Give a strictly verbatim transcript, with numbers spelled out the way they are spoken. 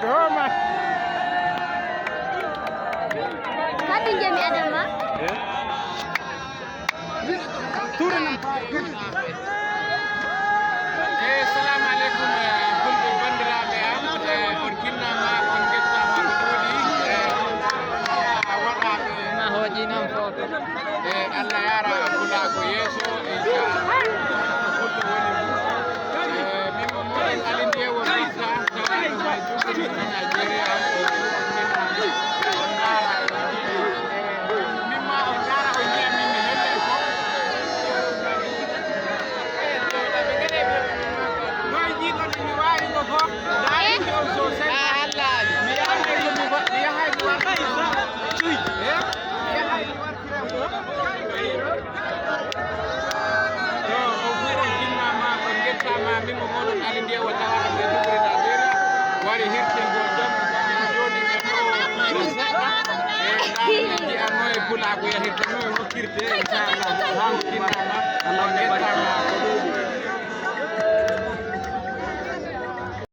Dooma. Kadi nde mi adama. Tuuranam. Eh, salamu aleykum, eh, fulɓe banndiraaɓe am. Eh, on kinnama, on ngettama no ɗuuɗi. Eh, a waɗaɓe ma hooƴi noon fof. Eh, Allah yaara pulaagu yeeso, inchallah. Ko fulɓe woni. Eh, min mo moɗon Alindewo Massa, tawaɗo ma Jubuli, Nigeria. On ndaara. Min ma on ndaara, on njiya min mi helle ko. Noy jiiɗon mi waawi ko fof. Ndaarinde on sosai. Ah, Allah. Mi yahay ko mi wa-, mi yahay mi warta. Eh? Mi yahay mi warta. To, on fof on kinnama, on ngettama, min mo moɗon Alindewo tawaɗo e Duguri Nigeria. Wari hirtingo jam, jooni en ɗo fiira seɗɗa. E ndaarinde jiyanno e pulaagu yahirta no e hokkirte, inchallah.